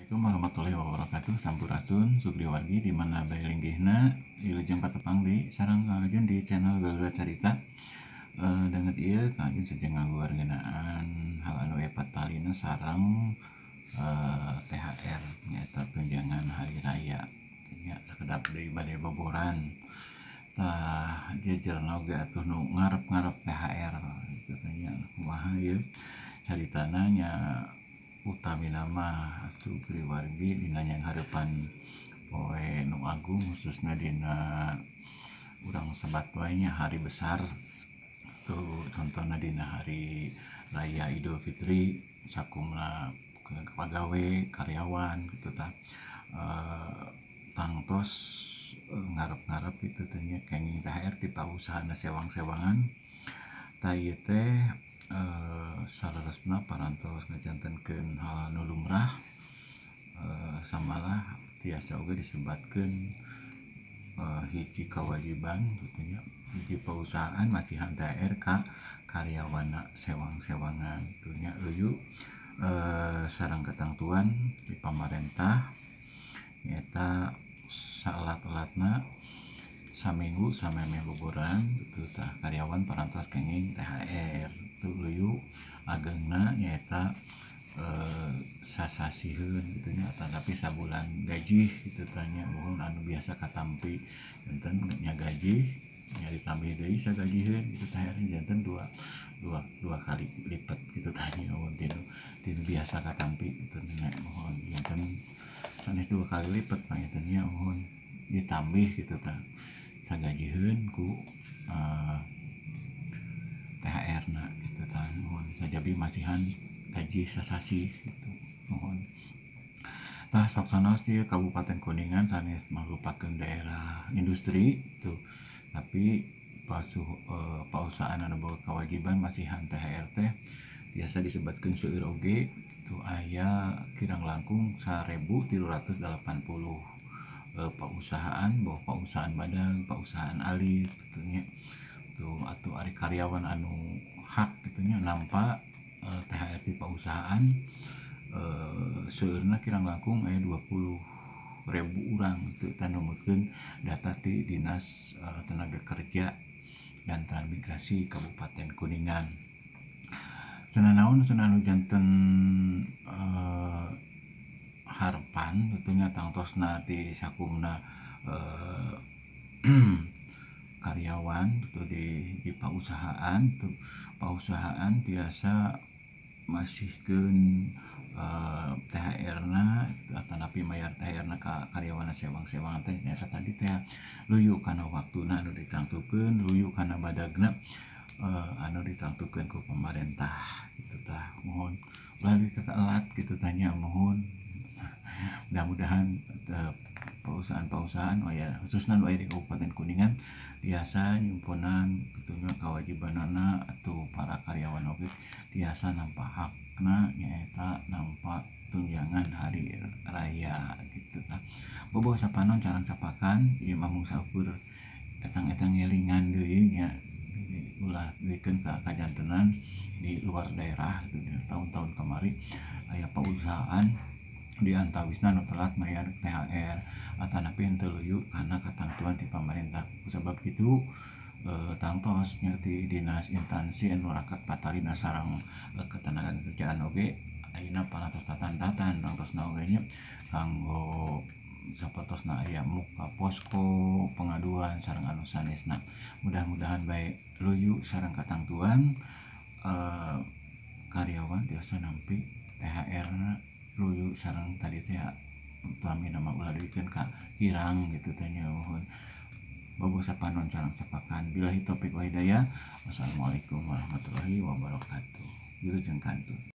Assalamualaikum warahmatullahi wabarakatuh. Sampurasun Sugri wargi di mana bae linggihna wilujeng patepang di sareng Kang Ajun di channel Garuda Carita. Danget ieu Kang Ajun sejen ngaguar ngeunaan hal anu aya patalina sareng THR nyaeta tunjangan hari raya nya sakedap deui bade boboran. Tah jejerna oge atuh nu ngarep-ngarep THR kitu teh nya kumaha ieu caritana nya utamina mah Sugri wargi dina nyanghareupan poe nu agung khususna dina urang sebat wae nya hari besar tuh contohna dina hari raya Idul Fitri sakumna pagawe karyawan kitu tah tangtos ngarep-ngarep kitu teh nya kenging THR ti pausahaanna sewang-sewangan tah ieu teh saleresna parantos ngajantenkeun hal anu lumrah samalah tiasa oge disebatkeun hiji kewajiban kitu nya hiji pausahaan masihan THR ka karyawanna sewang-sewangan kitu nya luyu sareng katangtuan di pamarentah nyaeta saalat-alatna saminggu samemeh boboran kitu tah karyawan parantos kenging THR tu luyu agengna nyaeta sasasiheun kitu nya atanapi sabulan gaji kitu tah nya muhun anu biasa katampi janten nya gaji nya ditambih deui sagajiheun kitu THR janten dua kali lipat kitu tah nya muhun tinu biasa katampi kitu nya muhun janten sanes 2 kali lipat panginten nya muhun ditambih kitu tah sagajiheun ku THR na kitu tah muhun sajabi masihan gaji sasasi kitu muhun. Tah sok sanaos di Kabupaten Kuningan sanes mangrupakeun daerah industri tuh tapi pausahaan anu boga kewajiban masihan THR teh biasa disebatkeun seueur oge tuh aya kirang langkung 1.380 pausahaan boh pausahaan badag pausahaan alit kitu nya tuh atuh ari karyawan anu hak kitu nya nampa THR ti pausahaan seueurna kirang langkung aya 20.000 urang teu numutkeun data ti Dinas Tenaga Kerja dan Transmigrasi Kabupaten Kuningan. Cenah naon cenah nu janten harapan tentunya tangtosna ti sakumna karyawan atau di pausahaan tuh pausahaan tiasa masihkeun THR-na atanapi mayar THR-na ka karyawanna sewang-sewangan teh nyaeta tadi teh luyu kana waktuna anu ditangtukeun luyu kana badagna anu ditangtukeun ku pamarentah kitu tah muhun ulah leuwih kaelat kitu tah nya muhun mudah-mudahan perusahaan-perusahaan aya khususna nu aya di Kabupaten Kuningan tiasa nyumponan kitu nya kewajibanana atau para karyawan oge tiasa nampa hakna nyaeta nampa tunjangan hari raya kitu tah. Bobo sapanon carang capakan ieu mah mung saukur etang-etang ngelingan deui nya ulah deuikeun ka kajantenan di luar daerah kitu tahun-tahun kamari aya pausahaan di antawisna nu telat mayar THR atanapi henteu luyu kana katangtuan ti pamarentah kusabab kitu tangtos nya ti dinas instansi anu rakat patalina sareng ketenagakerjaan oge ayeuna parantos tatan-tatan tangtosna oge nya kanggo sapertosna aya muka posko pengaduan sareng anu sanesna mudah-mudahan bae luyu sareng katangtuan karyawan tiasa nampi THR na luyu sareng tadi teh utami nama ulah deuikeun ka hirang kitu teh nya muhun. Bobo sapanon carang sapakan billahi taufik wa hidayah. Wassalamualaikum warahmatullahi wabarakatuh. Wilujeng kantun.